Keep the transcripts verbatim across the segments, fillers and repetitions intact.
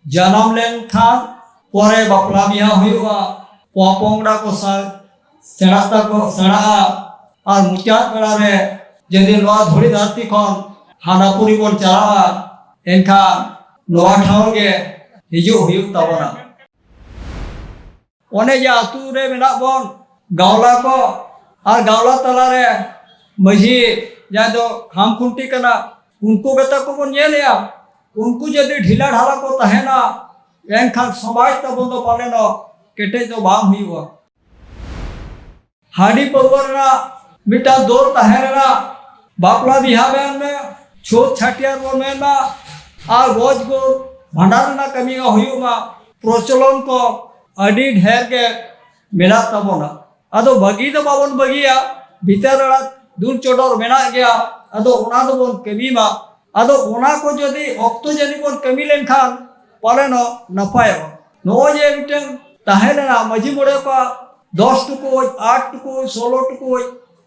ᱡᱟᱱᱟᱢ ᱞᱮᱱᱠᱷᱟᱱ ᱯᱚᱨᱮ ᱵᱟᱯᱞᱟ ᱵᱤᱦᱟ ᱦᱩᱭᱩᱜᱼᱟ, ᱯᱚᱯᱚᱝᱲᱟ ᱠᱚ ᱥᱟᱶ ᱥᱮᱬᱟᱜ ᱛᱟᱠᱚ ᱥᱮᱬᱟᱜᱼᱟ᱾ ᱟᱨ ᱢᱩᱪᱟᱹᱫ ᱵᱮᱲᱟ ᱨᱮ ᱡᱩᱫᱤ ᱱᱚᱣᱟ ᱫᱷᱩᱲᱤ ᱫᱷᱟᱹᱨᱛᱤ ᱠᱷᱚᱱ ᱦᱟᱱᱟᱯᱩᱨᱤ ᱵᱚᱱ ᱪᱟᱞᱟᱜᱼᱟ, ᱮᱱᱠᱷᱟᱱ ᱱᱚᱣᱟ ᱴᱷᱟᱶ ᱜᱮ ᱦᱤᱡᱩᱜ ᱦᱩᱭᱩᱜ ᱛᱟᱵᱚᱱᱟ᱾ ᱚᱱᱮ ᱡᱮ ᱟᱹᱛᱩ ᱨᱮ ᱢᱮᱱᱟᱜ ᱵᱚᱱ, ᱜᱟᱶᱞᱟ ᱠᱚ ᱟᱨ ᱜᱟᱶᱞᱟ ᱛᱟᱞᱟᱨᱮ ᱢᱟᱹᱡᱷᱤ, ᱡᱟᱦᱟᱸᱭ ᱫᱚ ᱠᱷᱟᱢ ᱠᱷᱩᱱᱴᱤ ᱠᱟᱱᱟ, ᱩᱱᱠᱩ ᱜᱮᱛᱟ ᱠᱚᱵᱚᱱ ᱧᱮᱞᱮᱜᱼᱟ᱾ ᱩᱱᱠᱩ ᱡᱩᱫᱤ ᱰᱷᱤᱞᱟ ᱰᱷᱟᱞᱟ ᱠᱚ ᱛᱟᱦᱮᱱᱟ, ᱮᱱᱠᱷᱟᱱ ᱥᱚᱢᱟᱡᱽ ᱛᱟᱵᱚᱱ ᱫᱚ ᱯᱟᱞᱮᱱᱚᱜ ᱠᱮᱴᱮᱡ ᱫᱚ ᱵᱟᱝ ᱦᱩᱭᱩᱜᱼᱟ᱾ ᱦᱟᱺᱰᱤ ᱯᱟᱹᱣᱨᱟᱹ ᱨᱮᱱᱟᱜ ᱢᱤᱫᱴᱟᱝ ᱫᱚᱨ ᱛᱟᱦᱮᱸ ᱞᱮᱱᱟ, ᱵᱟᱯᱞᱟ ᱵᱤᱦᱟ ᱢᱮᱱ ᱢᱮ, ᱪᱷᱩᱛ ᱪᱷᱟᱹᱴᱭᱟᱹᱨ ᱵᱚᱱ ᱢᱮᱱ ᱢᱟ, ᱟᱨ ᱜᱚᱡ ᱜᱩᱨ ᱵᱷᱟᱸᱰᱟᱱ ᱨᱮᱱᱟᱜ ᱠᱟᱹᱢᱤ ᱦᱚᱸ ᱦᱩᱭᱩᱜ ᱢᱟ, ᱯᱨᱚᱪᱚᱞᱚᱱ ᱠᱚ ᱟᱹᱰᱤ ᱰᱷᱮᱨ ᱜᱮ ᱢᱮᱱᱟᱜ ᱛᱟᱵᱚᱱᱟ᱾ ᱟᱫᱚ ᱵᱟᱹᱜᱤ ᱫᱚ ᱵᱟᱵᱚᱱ ᱵᱟᱹᱜᱤᱭᱟ, ᱵᱷᱤᱛᱟᱹᱨ ᱟᱲᱟᱜ ᱫᱩᱞ ᱪᱚᱰᱚᱨ ᱢᱮᱱᱟᱜ ᱜᱮᱭᱟ᱾ ᱟᱫᱚ ᱚᱱᱟ ᱫᱚᱵᱚᱱ ᱠᱟᱹᱢᱤ ᱢᱟ᱾ ᱟᱫᱚ ᱚᱱᱟ ᱠᱚ ᱡᱩᱫᱤ ᱚᱠᱛᱚ ᱡᱟᱹᱱᱤᱡ ᱵᱚᱱ ᱠᱟᱹᱢᱤ ᱞᱮᱱᱠᱷᱟᱱ ᱯᱟᱞᱮᱱᱚᱜ ᱱᱟᱯᱟᱭᱚᱜᱼᱟ᱾ ᱱᱚᱜᱼᱚᱭ ᱡᱮ ᱢᱤᱫᱴᱟᱝ ᱛᱟᱦᱮᱸ ᱞᱮᱱᱟ ᱢᱟᱹᱡᱷᱤ ᱢᱚᱬᱮ ᱠᱚᱣᱟᱜ ᱫᱚᱥ ᱴᱩᱠᱩᱡ, ᱟᱴ ᱴᱩᱠᱩᱡ, ᱥᱳᱞᱳ ᱴᱩᱠᱩᱡ,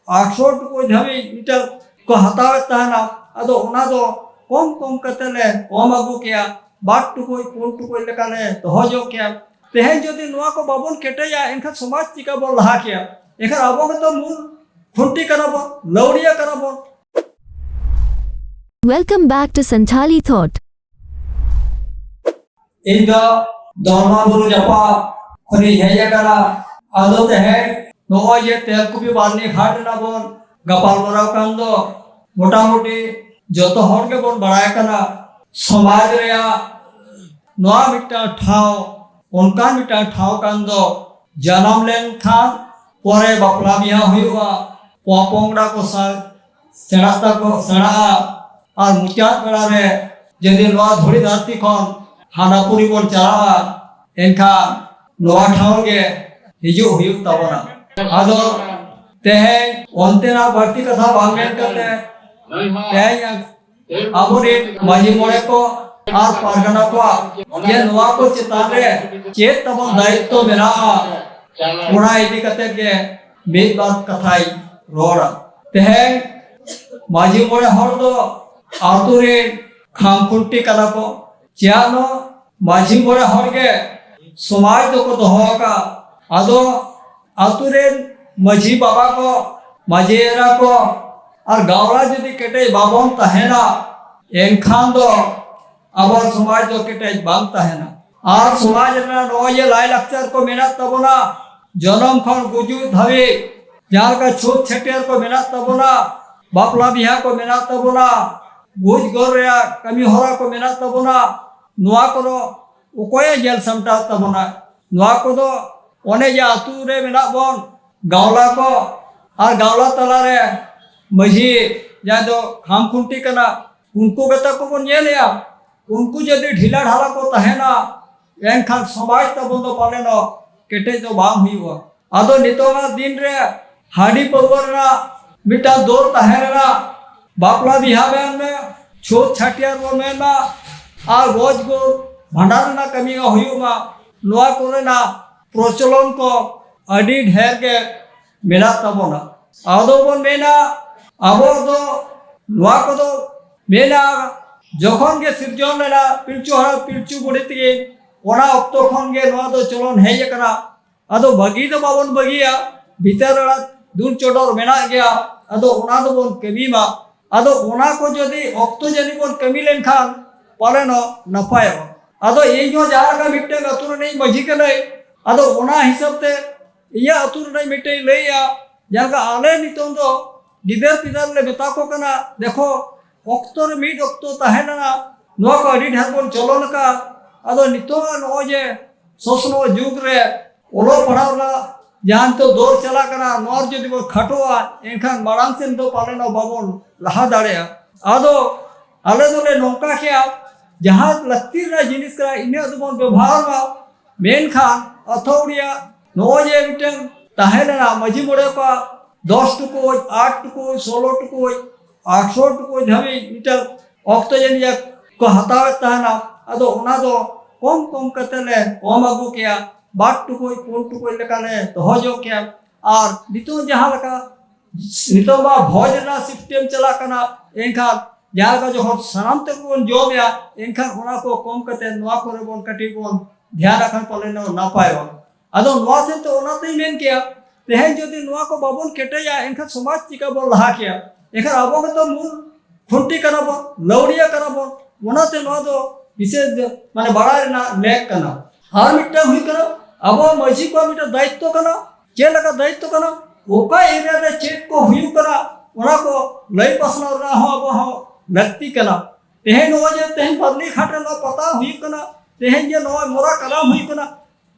ᱟᱴᱷᱨᱚ ᱴᱩᱠᱩᱡ ᱫᱷᱟᱹᱵᱤᱡ ᱢᱤᱫᱴᱟᱝ ᱠᱚ ᱦᱟᱛᱟᱣᱮᱫ ᱛᱟᱦᱮᱱᱟ᱾ ᱟᱫᱚ ᱚᱱᱟ ᱫᱚ ᱠᱚᱢ ᱠᱚᱢ ᱠᱟᱛᱮ ᱞᱮ ᱠᱚᱢ ᱟᱹᱜᱩ ᱠᱮᱭᱟ, ᱵᱟᱨ ᱴᱩᱠᱩᱡ ᱯᱩᱱ ᱴᱩᱠᱩᱡ ᱞᱮᱠᱟ ᱞᱮ ᱫᱚᱦᱚ ᱧᱚᱜ ᱠᱮᱭᱟ᱾ ᱛᱮᱦᱮᱧ ᱡᱩᱫᱤ ᱱᱚᱣᱟ ᱠᱚ ᱵᱟᱵᱚᱱ ᱠᱮᱴᱮᱡᱟ, ᱮᱱᱠᱷᱟᱱ ᱥᱚᱢᱟᱡᱽ ᱪᱤᱠᱟ ᱵᱚᱱ ᱞᱟᱦᱟ ᱠᱮᱭᱟ? ᱮᱱᱠᱷᱟᱱ ᱟᱵᱚ ᱜᱮᱛᱚ ᱢᱩᱞ ᱠᱷᱩᱱᱴᱤ ᱠᱟᱱᱟ ᱵᱚᱱ, ᱞᱟᱹᱣᱲᱤᱭᱟᱹ ᱠᱟᱱᱟ ᱵᱚᱱ᱾ Welcome back to Santhali Thought. ᱤᱧ ᱫᱚ ᱫᱚᱞᱢᱟ ᱵᱩᱨᱩ ᱡᱟᱯᱟᱜ ᱠᱷᱚᱱᱤᱧ ᱦᱮᱡ ᱟᱠᱟᱱᱟ᱾ ᱟᱫᱚ ᱛᱮᱦᱮᱧ ᱱᱚᱜᱼᱚᱭ ᱡᱮ ᱛᱮᱞᱠᱩᱯᱤ ᱵᱟᱨᱱᱤ ᱜᱷᱟᱴ ᱨᱮᱱᱟᱜ ᱵᱚᱱ ᱜᱟᱯᱟᱞᱢᱟᱨᱟᱣ ᱠᱟᱱ ᱫᱚ, ᱢᱚᱴᱟᱢᱩᱴᱤ ᱡᱚᱛᱚ ᱦᱚᱲ ᱜᱮᱵᱚᱱ ᱵᱟᱲᱟᱭ ᱠᱟᱱᱟ, ᱥᱚᱢᱟᱡᱽ ᱨᱮᱭᱟᱜ ᱱᱚᱣᱟ ᱢᱤᱫᱴᱟᱝ ᱴᱷᱟᱶ, ᱚᱱᱠᱟᱱ ᱢᱤᱫᱴᱟᱝ ᱴᱷᱟᱶ ᱠᱟᱱ ᱫᱚ, ᱡᱟᱱᱟᱢ ᱞᱮᱱᱠᱷᱟᱱ ᱯᱚᱨᱮ ᱵᱟᱯᱞᱟ ᱵᱤᱦᱟ ᱦᱩᱭᱩᱜᱼᱟ, ᱯᱚᱯᱚᱝᱲᱟ ᱠᱚ ᱥᱟᱶ ᱥᱮᱬᱟᱜ ᱛᱟᱠᱚ ᱥᱮᱬᱟᱜᱼᱟ᱾ ᱟᱨ ᱢᱩᱪᱟᱹᱫ ᱵᱮᱲᱟ ᱨᱮ ᱡᱩᱫᱤ ᱱᱚᱣᱟ ᱫᱷᱩᱲᱤ ᱫᱷᱟᱹᱨᱛᱤ ᱠᱷᱚᱱ ᱦᱟᱱᱟᱯᱩᱨᱤ ᱵᱚᱱ ᱪᱟᱞᱟᱜᱼᱟ, ᱮᱱᱠᱷᱟᱱ ᱱᱚᱣᱟ ᱴᱷᱟᱶ ᱜᱮ ᱦᱤᱡᱩᱜ ᱦᱩᱭᱩᱜ ᱛᱟᱵᱚᱱᱟ᱾ ᱟᱫᱚ ᱛᱮᱦᱮᱧ ᱚᱱᱛᱮᱱᱟᱜ ᱵᱟᱹᱲᱛᱤ ᱠᱟᱛᱷᱟ ᱵᱟᱝ ᱢᱮᱱ ᱠᱟᱛᱮ, ᱛᱮᱦᱮᱧ ᱟᱵᱚᱨᱮᱱ ᱢᱟᱹᱡᱷᱤ ᱢᱚᱬᱮ ᱠᱚ ᱟᱨ ᱯᱟᱨᱜᱟᱱᱟ ᱠᱚᱣᱟᱜ ᱡᱮ ᱱᱚᱣᱟ ᱠᱚ ᱪᱮᱛᱟᱱ ᱨᱮ ᱪᱮᱫ ᱛᱟᱵᱚᱱ ᱫᱟᱭᱤᱛᱛᱚ ᱢᱮᱱᱟᱜᱼᱟ, ᱚᱱᱟ ᱤᱫᱤ ᱠᱟᱛᱮ ᱜᱮ ᱢᱤᱫ ᱵᱟᱨ ᱠᱟᱛᱷᱟᱧ ᱨᱚᱲᱟ᱾ ᱛᱮᱦᱮᱧ ᱢᱟᱹᱡᱷᱤ ᱢᱚᱬᱮ ᱦᱚᱲ ᱫᱚ ᱟᱛᱳ ᱨᱮᱱ ᱠᱷᱟᱢ ᱠᱷᱩᱱᱴᱤ ᱠᱟᱱᱟ ᱠᱚ᱾ ᱪᱮᱫᱟᱜ ᱱᱚ ᱢᱟᱹᱡᱷᱤ ᱢᱚᱬᱮ ᱦᱚᱲ ᱜᱮ ᱥᱚᱢᱟᱡᱽ ᱫᱚᱠᱚ ᱫᱚᱦᱚ ᱟᱠᱟᱫ᱾ ᱟᱫᱚ ᱟᱛᱳ ᱨᱮᱱ ᱢᱟᱹᱡᱷᱤ ᱵᱟᱵᱟ ᱠᱚ, ᱢᱟᱹᱡᱷᱤ ᱮᱨᱟ ᱠᱚ ᱟᱨ ᱜᱟᱶᱞᱟ ᱡᱩᱫᱤ ᱠᱮᱴᱮᱡ ᱵᱟᱵᱚᱱ ᱛᱟᱦᱮᱱᱟ, ᱮᱱᱠᱷᱟᱱ ᱫᱚ ᱟᱵᱚ ᱥᱚᱢᱟᱡᱽ ᱫᱚ ᱠᱮᱴᱮᱡ ᱵᱟᱝ ᱛᱟᱦᱮᱱᱟ᱾ ᱟᱨ ᱥᱚᱢᱟᱡᱽ ᱨᱮᱱᱟᱜ ᱱᱚᱜᱼᱚᱭ ᱡᱮ ᱞᱟᱭᱼᱞᱟᱠᱪᱟᱨ ᱠᱚ ᱢᱮᱱᱟᱜ ᱛᱟᱵᱚᱱᱟ, ᱡᱚᱱᱚᱢ ᱠᱷᱚᱱ ᱜᱩᱡᱩᱜ ᱫᱷᱟᱹᱵᱤᱡ ᱡᱟᱦᱟᱸ ᱞᱮᱠᱟ ᱪᱷᱩᱛ ᱪᱷᱟᱹᱴᱭᱟᱹᱨ ᱠᱚ ᱢᱮᱱᱟᱜ ᱛᱟᱵᱚᱱᱟ, ᱵᱟᱯᱞᱟ ᱵᱤᱦᱟ ᱠᱚ ᱢᱮᱱᱟᱜ ᱛᱟᱵᱚᱱᱟ, ᱜᱩᱡ ᱜᱚᱨ ᱨᱮᱭᱟᱜ ᱠᱟᱹᱢᱤ ᱦᱚᱨᱟ ᱠᱚ ᱢᱮᱱᱟᱜ ᱛᱟᱵᱚᱱᱟ, ᱱᱚᱣᱟ ᱠᱚᱫᱚ ᱚᱠᱚᱭᱮ ᱧᱮᱞ ᱥᱟᱢᱴᱟᱣ ᱛᱟᱵᱚᱱᱟ? ᱱᱚᱣᱟ ᱠᱚᱫᱚ ᱚᱱᱮ ᱡᱮ ᱟᱹᱛᱩ ᱨᱮ ᱢᱮᱱᱟᱜ ᱵᱚᱱ, ᱜᱟᱶᱞᱟ ᱠᱚ ᱟᱨ ᱜᱟᱶᱞᱟ ᱛᱟᱞᱟᱨᱮ ᱢᱟᱹᱡᱷᱤ, ᱡᱟᱦᱟᱸᱭ ᱫᱚ ᱠᱷᱟᱢ ᱠᱷᱩᱱᱴᱤ ᱠᱟᱱᱟ, ᱩᱱᱠᱩ ᱜᱮᱛᱟ ᱠᱚᱵᱚᱱ ᱧᱮᱞᱮᱜᱼᱟ᱾ ᱩᱱᱠᱩ ᱡᱩᱫᱤ ᱰᱷᱤᱞᱟ ᱰᱷᱟᱞᱟ ᱠᱚ ᱛᱟᱦᱮᱱᱟ, ᱮᱱᱠᱷᱟᱱ ᱥᱚᱢᱟᱡᱽ ᱛᱟᱵᱚᱱ ᱫᱚ ᱯᱟᱞᱮᱱᱚᱜ ᱠᱮᱴᱮᱡ ᱫᱚ ᱵᱟᱝ ᱦᱩᱭᱩᱜᱼᱟ᱾ ᱟᱫᱚ ᱱᱤᱛᱚᱜᱟᱜ ᱫᱤᱱ ᱨᱮ ᱦᱟᱺᱰᱤ ᱯᱟᱹᱣᱨᱟᱹ ᱨᱮᱱᱟᱜ ᱢᱤᱫᱴᱟᱝ ᱫᱚᱨ ᱛᱟᱦᱮᱸ ᱞᱮᱱᱟ᱾ ᱵᱟᱯᱞᱟ ᱵᱤᱦᱟ ᱢᱮᱱ ᱢᱮ, ᱪᱷᱩᱛ ᱪᱷᱟᱹᱴᱭᱟᱹᱨ ᱵᱚᱱ ᱢᱮᱱ ᱢᱟ, ᱟᱨ ᱜᱚᱡ ᱜᱩᱨ ᱵᱷᱟᱸᱰᱟᱱ ᱨᱮᱱᱟᱜ ᱠᱟᱹᱢᱤ ᱦᱚᱸ ᱦᱩᱭᱩᱜ ᱢᱟ, ᱱᱚᱣᱟ ᱠᱚᱨᱮᱱᱟᱜ ᱯᱨᱚᱪᱚᱞᱚᱱ ᱠᱚ ᱟᱹᱰᱤ ᱰᱷᱮᱨ ᱜᱮ ᱢᱮᱱᱟᱜ ᱛᱟᱵᱚᱱᱟ᱾ ᱟᱫᱚ ᱵᱚᱱ ᱢᱮᱱᱟ, ᱟᱵᱚ ᱫᱚ ᱱᱚᱣᱟ ᱠᱚᱫᱚ ᱢᱮᱱᱟ, ᱡᱚᱠᱷᱚᱱ ᱜᱮ ᱥᱤᱨᱡᱚᱱ ᱞᱮᱱᱟ ᱯᱤᱞᱪᱩ ᱦᱟᱲᱟᱢ ᱯᱤᱞᱪᱩ ᱵᱩᱲᱦᱤ ᱛᱟᱹᱠᱤᱱ, ᱚᱱᱟ ᱚᱠᱛᱚ ᱠᱷᱚᱱ ᱜᱮ ᱱᱚᱣᱟ ᱫᱚ ᱪᱚᱞᱚᱱ ᱦᱮᱡ ᱟᱠᱟᱱᱟ᱾ ᱟᱫᱚ ᱵᱟᱹᱜᱤ ᱫᱚ ᱵᱟᱵᱚᱱ ᱵᱟᱹᱜᱤᱭᱟ, ᱵᱷᱤᱛᱟᱹᱨ ᱟᱲᱟᱜ ᱫᱩᱞ ᱪᱚᱰᱚᱨ ᱢᱮᱱᱟᱜ ᱜᱮᱭᱟ᱾ ᱟᱫᱚ ᱚᱱᱟ ᱫᱚᱵᱚᱱ ᱠᱟᱹᱢᱤ ᱢᱟ᱾ ᱟᱫᱚ ᱚᱱᱟ ᱠᱚ ᱡᱩᱫᱤ ᱚᱠᱛᱚ ᱡᱟᱹᱱᱤᱡ ᱵᱚᱱ ᱠᱟᱹᱢᱤ ᱞᱮᱱᱠᱷᱟᱱ ᱯᱟᱞᱮᱱᱚᱜ ᱱᱟᱯᱟᱭᱚᱜᱼᱟ᱾ ᱟᱫᱚ ᱤᱧ ᱦᱚᱸ ᱡᱟᱦᱟᱸ ᱞᱮᱠᱟ ᱢᱤᱫᱴᱟᱝ ᱟᱹᱛᱩ ᱨᱤᱱᱤᱡ ᱢᱟᱹᱡᱷᱤ ᱠᱟᱹᱱᱟᱹᱧ, ᱟᱫᱚ ᱚᱱᱟ ᱦᱤᱥᱟᱹᱵ ᱛᱮ ᱤᱧᱟᱹᱜ ᱟᱹᱛᱩ ᱨᱤᱱᱤᱡ ᱢᱤᱫᱴᱟᱝ ᱞᱟᱹᱭᱟ, ᱡᱟᱦᱟᱸ ᱞᱮᱠᱟ ᱟᱞᱮ ᱱᱤᱛᱚᱝ ᱫᱚ ᱜᱤᱫᱟᱹᱨ ᱯᱤᱫᱟᱹᱨ ᱞᱮ ᱢᱮᱛᱟ ᱠᱚ ᱠᱟᱱᱟ, ᱫᱮᱠᱷᱚ, ᱚᱠᱛᱚ ᱨᱮ ᱢᱤᱫ ᱚᱠᱛᱚ ᱛᱟᱦᱮᱸ ᱞᱮᱱᱟ, ᱱᱚᱣᱟ ᱠᱚ ᱟᱹᱰᱤ ᱰᱷᱮᱨ ᱵᱚᱱ ᱪᱚᱞᱚᱱ ᱟᱠᱟᱫ᱾ ᱟᱫᱚ ᱱᱤᱛᱚᱜ ᱱᱚᱜᱼᱚᱭ ᱡᱮ ᱥᱚᱥᱱᱚᱜ ᱡᱩᱜᱽ ᱨᱮ ᱚᱞᱚᱜ ᱯᱟᱲᱦᱟᱣ ᱨᱮᱱᱟᱜ ᱡᱟᱦᱟᱸ ᱱᱤᱛᱚᱜ ᱫᱚᱨ ᱪᱟᱞᱟᱜ ᱠᱟᱱᱟ, ᱱᱚᱣᱟ ᱨᱮ ᱡᱩᱫᱤ ᱵᱚᱱ ᱠᱷᱟᱴᱚᱜᱼᱟ, ᱮᱱᱠᱷᱟᱱ ᱢᱟᱲᱟᱝ ᱥᱮᱱ ᱫᱚ ᱯᱟᱞᱮᱱ ᱵᱟᱵᱚᱱ ᱞᱟᱦᱟ ᱫᱟᱲᱮᱭᱟᱜᱼᱟ᱾ ᱟᱫᱚ ᱟᱞᱮ ᱫᱚᱞᱮ ᱱᱚᱝᱠᱟ ᱠᱮᱭᱟ, ᱡᱟᱦᱟᱸ ᱞᱟᱹᱠᱛᱤ ᱨᱮᱱᱟᱜ ᱡᱤᱱᱤᱥ ᱠᱟᱱᱟ, ᱤᱱᱟᱹᱜ ᱫᱚᱵᱚᱱ ᱵᱮᱵᱚᱦᱟᱨ ᱢᱟ᱾ ᱢᱮᱱᱠᱷᱟᱱ ᱟᱹᱛᱷᱟᱹᱣᱲᱤᱭᱟᱹ ᱱᱚᱜᱼᱚᱭ ᱡᱮ ᱢᱤᱫᱴᱟᱝ ᱛᱟᱦᱮᱸ ᱞᱮᱱᱟ ᱢᱟᱹᱡᱷᱤ ᱢᱚᱬᱮ ᱠᱚᱣᱟᱜ ᱫᱚᱥ ᱴᱩᱠᱩᱡ, ᱟᱴ ᱴᱩᱠᱩᱡ, ᱥᱳᱞᱳ ᱴᱩᱠᱩᱡ, ᱟᱴᱷᱨᱚ ᱴᱩᱠᱩᱡ ᱫᱷᱟᱹᱵᱤᱡ ᱢᱤᱫᱴᱟᱝ ᱚᱠᱛᱚ ᱡᱟᱹᱱᱤᱡ ᱠᱚ ᱦᱟᱛᱟᱣᱮᱫ ᱛᱟᱦᱮᱱᱟ᱾ ᱟᱫᱚ ᱚᱱᱟ ᱫᱚ ᱠᱚᱢ ᱠᱚᱢ ᱠᱟᱛᱮ ᱞᱮ ᱠᱚᱢ ᱟᱹᱜᱩ ᱠᱮᱭᱟ, ᱵᱟᱨ ᱴᱩᱠᱩᱡ, ᱯᱩᱱ ᱴᱩᱠᱩᱡ ᱞᱮᱠᱟ ᱞᱮ ᱫᱚᱦᱚ ᱧᱚᱜ ᱠᱮᱭᱟ᱾ ᱟᱨ ᱱᱤᱛᱚᱜ ᱡᱟᱦᱟᱸ ᱞᱮᱠᱟ ᱱᱤᱛᱚᱜ ᱢᱟ ᱵᱷᱚᱡᱽ ᱨᱮᱱᱟᱜ ᱥᱤᱥᱴᱮᱢ ᱪᱟᱞᱟᱜ ᱠᱟᱱᱟ, ᱮᱱᱠᱷᱟᱱ ᱡᱟᱦᱟᱸ ᱞᱮᱠᱟ ᱡᱚᱠᱷᱚᱱ ᱥᱟᱱᱟᱢ ᱛᱮᱜᱮ ᱵᱚᱱ ᱡᱚᱢᱮᱜᱼᱟ, ᱮᱱᱠᱷᱟᱱ ᱚᱱᱟ ᱠᱚ ᱠᱚᱢ ᱠᱟᱛᱮ ᱱᱚᱣᱟ ᱠᱚᱨᱮ ᱵᱚᱱ ᱠᱟᱹᱴᱤᱡ ᱵᱚᱱ ᱫᱷᱮᱭᱟᱱ ᱟᱜ ᱠᱷᱟᱱ ᱯᱟᱞᱮᱱ ᱱᱟᱯᱟᱭᱚᱜᱼᱟ᱾ ᱟᱫᱚ ᱱᱚᱣᱟ ᱥᱮᱫ ᱛᱮ ᱚᱱᱟᱛᱤᱧ ᱢᱮᱱ ᱠᱮᱭᱟ, ᱛᱮᱦᱮᱧ ᱡᱩᱫᱤ ᱱᱚᱣᱟ ᱠᱚ ᱵᱟᱵᱚᱱ ᱠᱮᱴᱮᱡᱟ, ᱮᱱᱠᱷᱟᱱ ᱥᱚᱢᱟᱡᱽ ᱪᱤᱠᱟ ᱵᱚᱱ ᱞᱟᱦᱟ ᱠᱮᱭᱟ? ᱮᱱᱠᱷᱟᱱ ᱟᱵᱚ ᱜᱮᱛᱚ ᱢᱩᱞ ᱠᱷᱩᱱᱴᱤ ᱠᱟᱱᱟ ᱵᱚᱱ, ᱞᱟᱹᱣᱲᱤᱭᱟᱹ ᱠᱟᱱᱟ ᱵᱚᱱ᱾ ᱚᱱᱟᱛᱮ ᱱᱚᱣᱟ ᱫᱚ ᱵᱤᱥᱮᱥ ᱢᱟᱱᱮ ᱵᱟᱲᱟᱭ ᱨᱮᱱᱟᱜ ᱞᱮᱠ ᱠᱟᱱᱟ᱾ ᱟᱨ ᱢᱤᱫᱴᱟᱝ ᱦᱩᱭᱩᱜ ᱠᱟᱱᱟ, ᱟᱵᱚ ᱢᱟᱹᱡᱷᱤ ᱠᱚᱣᱟᱜ ᱢᱤᱫᱴᱟᱝ ᱫᱟᱭᱤᱛᱛᱚ ᱠᱟᱱᱟ᱾ ᱪᱮᱫ ᱞᱮᱠᱟ ᱫᱟᱭᱤᱛᱛᱚ ᱠᱟᱱᱟ? ᱚᱠᱟ ᱮᱨᱤᱭᱟ ᱨᱮ ᱪᱮᱫ ᱠᱚ ᱦᱩᱭᱩᱜ ᱠᱟᱱᱟ, ᱚᱱᱟ ᱠᱚ ᱞᱟᱹᱭ ᱯᱟᱥᱱᱟᱣ ᱨᱮᱱᱟᱜ ᱦᱚᱸ ᱟᱵᱚ ᱦᱚᱸ ᱞᱟᱹᱠᱛᱤ ᱠᱟᱱᱟ᱾ ᱛᱮᱦᱮᱧ ᱱᱚᱜᱼᱚᱭ ᱡᱮ ᱛᱮᱦᱮᱧ ᱵᱟᱨᱱᱤ ᱜᱷᱟᱴ ᱨᱮ ᱱᱚᱣᱟ ᱯᱟᱛᱟ ᱦᱩᱭᱩᱜ ᱠᱟᱱᱟ, ᱛᱮᱦᱮᱧ ᱡᱮ ᱱᱚᱜᱼᱚᱭ ᱢᱚᱨᱟ ᱠᱟᱨᱟᱢ ᱦᱩᱭᱩᱜ ᱠᱟᱱᱟ,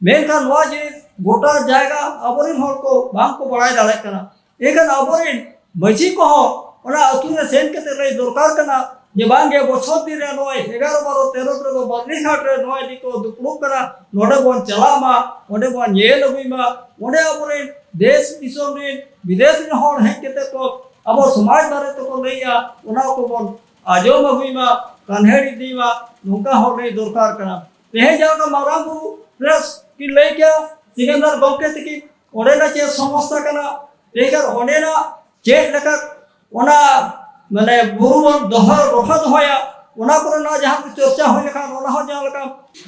ᱢᱮᱱᱠᱷᱟᱱ ᱱᱚᱣᱟ ᱡᱤᱱᱤᱥ ᱜᱚᱴᱟ ᱡᱟᱭᱜᱟ ᱟᱵᱚᱨᱮᱱ ᱦᱚᱲ ᱠᱚ ᱵᱟᱝ ᱠᱚ ᱵᱟᱲᱟᱭ ᱫᱟᱲᱮᱭᱟᱜ ᱠᱟᱱᱟ᱾ ᱮᱱᱠᱷᱟᱱ ᱟᱵᱚᱨᱮᱱ ᱢᱟᱹᱡᱷᱤ ᱠᱚᱦᱚᱸ ᱚᱱᱟ ᱟᱹᱛᱩ ᱨᱮ ᱥᱮᱱ ᱠᱟᱛᱮ ᱞᱟᱹᱭ ᱫᱚᱨᱠᱟᱨ ᱠᱟᱱᱟ ᱡᱮ ᱵᱟᱝ ᱜᱮ ᱵᱚᱪᱷᱚᱨ ᱫᱤᱱ ᱨᱮ ᱱᱚᱜᱼᱚᱭ ᱮᱜᱟᱨᱚ ᱵᱟᱨᱚ ᱛᱮᱨᱚ ᱛᱮᱨᱚ ᱵᱟᱨᱱᱤ ᱜᱷᱟᱴ ᱨᱮ ᱱᱚᱜᱼᱚᱭ ᱱᱤᱛᱚᱜ ᱫᱩᱯᱲᱩᱵ ᱠᱟᱱᱟ, ᱱᱚᱰᱮ ᱵᱚᱱ ᱪᱟᱞᱟᱜ ᱢᱟ, ᱚᱸᱰᱮ ᱵᱚᱱ ᱧᱮᱞ ᱟᱹᱜᱩᱭ ᱢᱟ, ᱚᱸᱰᱮ ᱟᱵᱚᱨᱮᱱ ᱫᱮᱥ ᱫᱤᱥᱚᱢ ᱨᱮᱱ ᱵᱤᱫᱮᱥ ᱨᱮᱱ ᱦᱚᱲ ᱦᱮᱡ ᱠᱟᱛᱮ ᱠᱚ ᱟᱵᱚ ᱥᱚᱢᱟᱡᱽ ᱵᱟᱨᱮ ᱛᱮᱠᱚ ᱞᱟᱹᱭᱟ, ᱚᱱᱟ ᱠᱚᱵᱚᱱ ᱟᱸᱡᱚᱢ ᱟᱹᱜᱩᱭ ᱢᱟ, ᱠᱟᱱᱦᱮᱲ ᱤᱫᱤ ᱢᱟ, ᱱᱚᱝᱠᱟ ᱦᱚᱸ ᱞᱟᱹᱭ ᱫᱚᱨᱠᱟᱨ ᱠᱟᱱᱟ᱾ ᱛᱮᱦᱮᱧ ᱡᱟᱦᱟᱸ ᱞᱮᱠᱟ ᱢᱟᱨᱟᱝ ᱵᱩᱨᱩ ᱨᱮ ᱠᱤᱱ ᱞᱟᱹᱭ ᱠᱮᱭᱟ ᱥᱤᱠᱟᱱᱫᱟᱨ ᱜᱚᱢᱠᱮ ᱛᱟᱹᱠᱤᱱ, ᱚᱸᱰᱮᱱᱟᱜ ᱪᱮᱫ ᱥᱚᱢᱚᱥᱥᱟ ᱠᱟᱱᱟ, ᱛᱮᱦᱮᱧ ᱚᱸᱰᱮᱱᱟᱜ ᱪᱮᱫ ᱞᱮᱠᱟ ᱚᱱᱟ ᱢᱟᱱᱮ ᱵᱩᱨᱩ ᱵᱚᱱ ᱫᱚᱦᱚ, ᱨᱚᱯᱷᱟ ᱫᱚᱦᱚᱭᱟ, ᱚᱱᱟ ᱠᱚᱨᱮᱱᱟᱜ ᱡᱟᱦᱟᱸ ᱠᱚ ᱪᱚᱨᱪᱟ ᱦᱩᱭ ᱞᱮᱠᱷᱟᱱ ᱚᱱᱟ ᱦᱚᱸ ᱡᱟᱦᱟᱸ ᱞᱮᱠᱟ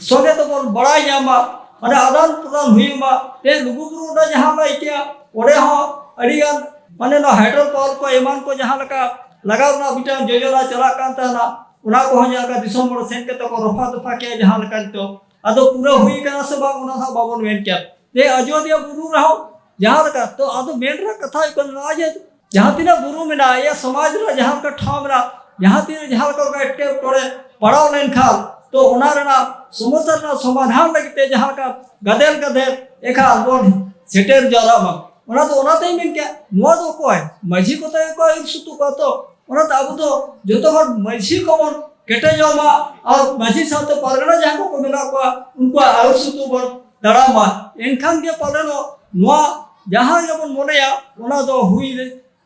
ᱥᱚᱸᱜᱮ ᱛᱮᱵᱚᱱ ᱵᱟᱲᱟᱭ ᱧᱟᱢ ᱢᱟ, ᱢᱟᱱᱮ ᱟᱫᱟᱱ ᱯᱨᱚᱫᱟᱱ ᱦᱩᱭᱩᱜ ᱢᱟ᱾ ᱛᱮ ᱞᱩᱜᱩᱵᱩᱨᱩ ᱨᱮ ᱡᱟᱦᱟᱸ ᱞᱮ ᱟᱹᱭᱠᱟᱹᱜᱼᱟ, ᱚᱸᱰᱮ ᱦᱚᱸ ᱟᱹᱰᱤᱜᱟᱱ ᱢᱟᱱᱮ ᱱᱚᱣᱟ ᱦᱟᱭᱰᱨᱳ ᱯᱟᱣᱟᱨ ᱠᱚ ᱮᱢᱟᱱ ᱠᱚ ᱡᱟᱦᱟᱸ ᱞᱮᱠᱟ ᱞᱟᱜᱟᱣ ᱨᱮᱱᱟᱜ ᱢᱤᱫᱴᱟᱝ ᱡᱳᱡᱚᱱᱟ ᱪᱟᱞᱟᱜ ᱠᱟᱱ ᱛᱟᱦᱮᱱᱟ, ᱚᱱᱟ ᱠᱚᱦᱚᱸ ᱡᱟᱦᱟᱸ ᱞᱮᱠᱟ ᱫᱤᱥᱚᱢ ᱦᱚᱲ ᱥᱮᱱ ᱠᱟᱛᱮ ᱠᱚ ᱨᱚᱯᱷᱟ ᱫᱚᱯᱷᱟ ᱠᱮᱜᱼᱟ ᱡᱟᱦᱟᱸ ᱞᱮᱠᱟ ᱱᱤᱛᱚᱜ, ᱟᱫᱚ ᱯᱩᱨᱟᱹ ᱦᱩᱭ ᱠᱟᱱᱟ ᱥᱮ ᱵᱟᱝ ᱚᱱᱟ ᱫᱚ ᱵᱟᱵᱚᱱ ᱢᱮᱱ ᱠᱮᱭᱟ᱾ ᱛᱮ ᱟᱡᱚᱫᱤᱭᱟᱹ ᱵᱩᱨᱩ ᱨᱮᱦᱚᱸ ᱡᱟᱦᱟᱸ ᱞᱮᱠᱟ ᱛᱚ, ᱟᱫᱚ ᱢᱮᱱ ᱨᱮᱱᱟᱜ ᱠᱟᱛᱷᱟ ᱦᱩᱭᱩᱜ ᱠᱟᱱᱟ ᱱᱚᱣᱟ ᱡᱮ ᱡᱟᱦᱟᱸ ᱛᱤᱱᱟᱹᱜ ᱵᱩᱨᱩ ᱢᱮᱱᱟᱜᱼᱟ, ᱤᱭᱟᱹ ᱥᱚᱢᱟᱡᱽ ᱨᱮ ᱡᱟᱦᱟᱸ ᱞᱮᱠᱟ ᱴᱷᱟᱶ ᱢᱮᱱᱟᱜᱼᱟ, ᱡᱟᱦᱟᱸ ᱛᱤᱱᱟᱹᱜ ᱡᱟᱦᱟᱸ ᱞᱮᱠᱟ ᱮᱴᱠᱮᱴᱚᱬᱮ ᱯᱟᱲᱟᱣ ᱞᱮᱱᱠᱷᱟᱱ ᱛᱚ ᱚᱱᱟ ᱨᱮᱱᱟᱜ ᱥᱚᱢᱚᱥᱥᱟ ᱨᱮᱱᱟᱜ ᱥᱚᱢᱟᱫᱷᱟᱱ ᱞᱟᱹᱜᱤᱫ ᱛᱮ ᱡᱟᱦᱟᱸ ᱞᱮᱠᱟ ᱜᱟᱫᱮᱞ ᱜᱟᱫᱮᱞ ᱮᱠᱷᱟᱱ ᱵᱚᱱ ᱥᱮᱴᱮᱨ ᱡᱟᱣᱨᱟᱜ ᱢᱟ᱾ ᱚᱱᱟ ᱫᱚ ᱚᱱᱟᱛᱮᱧ ᱢᱮᱱ ᱠᱮᱫ, ᱱᱚᱣᱟ ᱫᱚ ᱚᱠᱚᱭ ᱢᱟᱹᱡᱷᱤ ᱠᱚᱛᱮ ᱜᱮᱠᱚ ᱟᱹᱭᱩᱨ ᱥᱩᱛᱩᱜ ᱠᱚᱣᱟ ᱛᱚ᱾ ᱚᱱᱟᱛᱮ ᱟᱵᱚ ᱫᱚ ᱡᱚᱛᱚ ᱦᱚᱲ ᱢᱟᱹᱡᱷᱤ ᱠᱚᱵᱚᱱ ᱠᱮᱴᱮᱡᱚᱜ ᱢᱟ ᱟᱨ ᱢᱟᱹᱡᱷᱤ ᱥᱟᱶᱛᱮ ᱯᱟᱨᱜᱟᱱᱟ ᱡᱟᱦᱟᱸ ᱠᱚᱠᱚ ᱢᱮᱱᱟᱜ ᱠᱚᱣᱟ ᱩᱱᱠᱩᱣᱟᱜ ᱟᱹᱭᱩᱨ ᱥᱩᱛᱩᱜ ᱵᱚᱱ ᱛᱟᱲᱟᱢᱟ᱾ ᱮᱱᱠᱷᱟᱱ ᱜᱮ ᱯᱟᱞᱮᱱᱚᱜ ᱱᱚᱣᱟ ᱡᱟᱦᱟᱸ ᱜᱮᱵᱚᱱ ᱢᱚᱱᱮᱭᱟ ᱚᱱᱟ ᱫᱚ ᱦᱩᱭ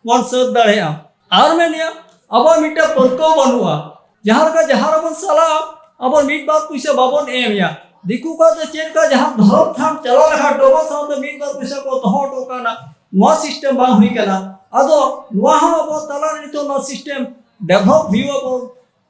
ᱵᱚᱱ ᱥᱟᱹᱛ ᱫᱟᱲᱮᱭᱟᱜᱼᱟ᱾ ᱟᱨ ᱢᱮᱱᱮᱜᱼᱟ, ᱟᱵᱚᱣᱟᱜ ᱢᱤᱫᱴᱮᱱ ᱯᱟᱹᱨᱠᱟᱹᱣ ᱵᱟᱹᱱᱩᱜᱼᱟ᱾ ᱡᱟᱦᱟᱸ ᱞᱮᱠᱟ ᱡᱟᱦᱟᱸ ᱨᱮᱵᱚᱱ ᱪᱟᱞᱟᱜᱼᱟ, ᱟᱵᱚ ᱢᱤᱫ ᱵᱟᱨ ᱯᱩᱭᱥᱟᱹ ᱵᱟᱵᱚᱱ ᱮᱢᱮᱜᱼᱟ᱾ ᱫᱤᱠᱩ ᱠᱚᱣᱟᱜ ᱫᱚ ᱪᱮᱫ ᱞᱮᱠᱟ ᱡᱟᱦᱟᱸ ᱫᱷᱚᱨᱚᱢ ᱛᱷᱟᱱ ᱪᱟᱞᱟᱣ ᱞᱮᱠᱷᱟᱱ ᱰᱚᱵᱚᱜ ᱥᱟᱶᱛᱮ ᱢᱤᱫ ᱵᱟᱨ ᱯᱩᱭᱥᱟᱹ ᱠᱚ ᱫᱚᱦᱚ ᱦᱚᱴᱚ ᱠᱟᱜᱼᱟ, ᱱᱚᱣᱟ ᱥᱤᱥᱴᱮᱢ ᱵᱟᱝ ᱦᱩᱭ ᱠᱟᱱᱟ᱾ ᱟᱫᱚ ᱱᱚᱣᱟ ᱦᱚᱸ ᱟᱵᱚ ᱛᱟᱞᱟᱨᱮ ᱱᱤᱛᱚᱜ ᱱᱚᱣᱟ ᱥᱤᱥᱴᱮᱢ ᱰᱮᱵᱷᱞᱚᱯ ᱦᱩᱭᱩᱜᱼᱟ ᱵᱚᱱ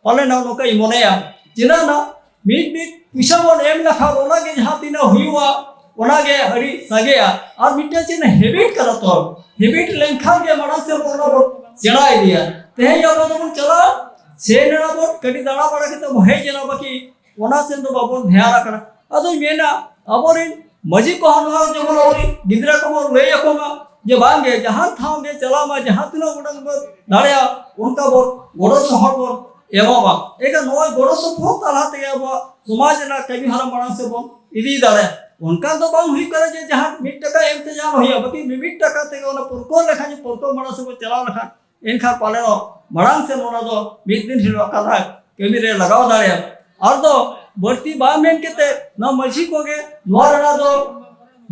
ᱯᱟᱞᱮᱱ ᱱᱚᱝᱠᱟᱧ ᱢᱚᱱᱮᱭᱟ᱾ ᱪᱮᱫᱟᱜ ᱱᱟ ᱢᱤᱫ ᱢᱤᱫ ᱯᱚᱭᱥᱟ ᱵᱚᱱ ᱮᱢ ᱞᱮᱠᱷᱟᱱ ᱚᱱᱟᱜᱮ ᱡᱟᱦᱟᱸ ᱛᱤᱱᱟᱹᱜ ᱦᱩᱭᱩᱜᱼᱟ ᱚᱱᱟᱜᱮ ᱟᱹᱰᱤ ᱥᱟᱸᱜᱮᱜᱼᱟ᱾ ᱟᱨ ᱢᱤᱫᱴᱮᱱ ᱪᱮᱫ ᱦᱮᱵᱤᱴ ᱠᱟᱱᱟ ᱛᱚ, ᱦᱮᱵᱤᱴ ᱞᱮᱱᱠᱷᱟᱱ ᱜᱮ ᱢᱟᱲᱟᱝ ᱥᱮᱫ ᱵᱚᱱ ᱚᱱᱟ ᱵᱚᱱ ᱥᱮᱬᱟ ᱤᱫᱤᱭᱟ᱾ ᱛᱮᱦᱮᱧ ᱟᱵᱚ ᱫᱚᱵᱚᱱ ᱪᱟᱞᱟᱜᱼᱟ, ᱥᱮᱱ ᱮᱱᱟ ᱵᱚᱱ, ᱠᱟᱹᱴᱤᱡ ᱫᱟᱬᱟ ᱵᱟᱲᱟ ᱠᱟᱛᱮ ᱵᱚᱱ ᱦᱮᱡ ᱮᱱᱟ, ᱵᱟᱹᱠᱤ ᱚᱱᱟ ᱥᱮᱱ ᱫᱚ ᱵᱟᱵᱚᱱ ᱫᱷᱮᱭᱟᱱ ᱟᱠᱟᱱᱟ᱾ ᱟᱫᱚᱧ ᱢᱮᱱᱟ ᱟᱵᱚᱨᱮᱱ ᱢᱟᱹᱡᱷᱤ ᱠᱚᱦᱚᱸ ᱱᱚᱣᱟ ᱡᱮᱢᱚᱱ ᱟᱵᱚᱨᱮᱱ ᱜᱤᱫᱽᱨᱟᱹ ᱠᱚᱵᱚᱱ ᱞᱟᱹᱭ ᱟᱠᱚ ᱢᱟ ᱡᱮ ᱵᱟᱝᱜᱮ ᱡᱟᱦᱟᱸ ᱴᱷᱟᱶ ᱜᱮ ᱪᱟᱞᱟᱜ ᱢᱟ, ᱡᱟᱦᱟᱸ ᱛᱤᱱᱟᱹᱜ ᱜᱚᱴᱟᱝ ᱵᱚᱱ ᱫᱟᱲᱮᱭᱟᱜᱼᱟ ᱚᱱᱠᱟ ᱵᱚᱱ ᱜᱚᱲᱚ ᱥᱚᱦᱚᱫ ᱵᱚᱱ ᱮᱢᱟᱢᱟ᱾ ᱮᱱᱠᱷᱟᱱ ᱱᱚᱣᱟ ᱜᱚᱲᱚ ᱥᱚᱯᱚᱦᱚᱫ ᱛᱟᱞᱟ ᱛᱮᱜᱮ ᱟᱵᱚᱣᱟᱜ ᱥᱚᱢᱟᱡᱽ ᱨᱮᱱᱟᱜ ᱠᱟᱹᱢᱤ ᱦᱚᱨᱟ ᱢᱟᱲᱟᱝ ᱥᱮᱫ ᱵᱚᱱ ᱤᱫᱤ ᱫᱟᱲᱮᱭᱟᱜᱼᱟ᱾ ᱚᱱᱠᱟ ᱫᱚ ᱵᱟᱝ ᱦᱩᱭᱩᱜ ᱠᱟᱱᱟ ᱡᱮ ᱡᱟᱦᱟᱸ ᱢᱤᱫ ᱴᱟᱠᱟ ᱮᱢ ᱛᱮ ᱡᱟᱦᱟᱸ ᱦᱩᱭᱩᱜᱼᱟ, ᱵᱟᱹᱠᱤ ᱢᱤᱢᱤᱫ ᱴᱟᱠᱟ ᱛᱮᱜᱮ ᱚᱱᱟ ᱯᱟᱹᱨᱠᱟᱹᱣ ᱞᱮᱠᱷᱟᱱ ᱜᱮ ᱯᱟᱹᱨᱠᱟᱹᱣ ᱢᱟᱲᱟᱝ ᱥᱮᱫ ᱵᱚᱱ ᱪᱟᱞᱟᱣ ᱞᱮᱠᱷᱟᱱ ᱮᱱᱠᱷᱟᱱ ᱯᱟᱞᱮᱱᱚᱜ ᱢᱟᱲᱟᱝ ᱥᱮᱱ ᱚᱱᱟ ᱫᱚ ᱢᱤᱫ ᱫᱤᱱ ᱦᱤᱞᱳᱜ ᱠᱟᱛᱷᱟ ᱠᱟᱹᱢᱤ ᱨᱮ ᱞᱟᱜᱟᱣ ᱫᱟᱲᱮᱭᱟᱜᱼᱟ᱾ ᱟᱨ ᱫᱚ ᱵᱟᱹᱲᱛᱤ ᱵᱟᱝ ᱢᱮᱱ ᱠᱟᱛᱮ ᱱᱚᱣᱟ ᱢᱟᱹᱡᱷᱤ ᱠᱚᱜᱮ ᱱᱚᱣᱟ ᱨᱮᱱᱟᱜ ᱫᱚ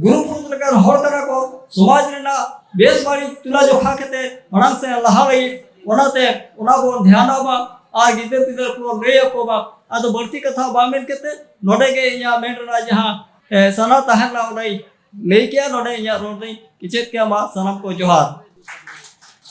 ᱜᱩᱨᱩ ᱯᱩᱨᱩᱫᱷᱩᱞ ᱞᱮᱠᱟᱱ ᱦᱚᱲ ᱠᱟᱱᱟ ᱠᱚ, ᱥᱚᱢᱟᱡᱽ ᱨᱮᱱᱟᱜ ᱵᱮᱥ ᱵᱟᱹᱲᱤᱡ ᱛᱩᱞᱟᱹ ᱡᱚᱠᱷᱟ ᱠᱟᱛᱮ ᱢᱟᱲᱟᱝ ᱥᱮᱱ ᱞᱟᱦᱟ ᱞᱟᱹᱜᱤᱫ᱾ ᱚᱱᱟᱛᱮ ᱚᱱᱟ ᱵᱚᱱ ᱫᱷᱮᱭᱟᱱᱚᱜ ᱢᱟ ᱟᱨ ᱜᱤᱫᱟᱹᱨ ᱯᱤᱫᱟᱹᱨ ᱠᱚ ᱞᱟᱹᱭ ᱟᱠᱚ ᱢᱟ᱾ ᱟᱫᱚ ᱵᱟᱹᱲᱛᱤ ᱠᱟᱛᱷᱟ ᱵᱟᱝ ᱢᱮᱱ ᱠᱟᱛᱮ ᱱᱚᱰᱮ ᱜᱮ ᱤᱧᱟᱹᱜ ᱢᱮᱱ ᱨᱮᱱᱟᱜ ᱡᱟᱦᱟᱸ, ᱮ, ᱥᱟᱱᱟ ᱛᱟᱦᱮᱸ ᱞᱮᱱᱟ ᱚᱱᱟᱧ ᱞᱟᱹᱭ ᱠᱮᱜᱼᱟ᱾ ᱱᱚᱰᱮ ᱤᱧᱟᱹᱜ ᱨᱚᱲ ᱫᱚᱧ ᱠᱮᱪᱮᱫ ᱠᱮᱜᱼᱟ᱾ ᱢᱟ ᱥᱟᱱᱟᱢ ᱠᱚ ᱡᱚᱦᱟᱨ᱾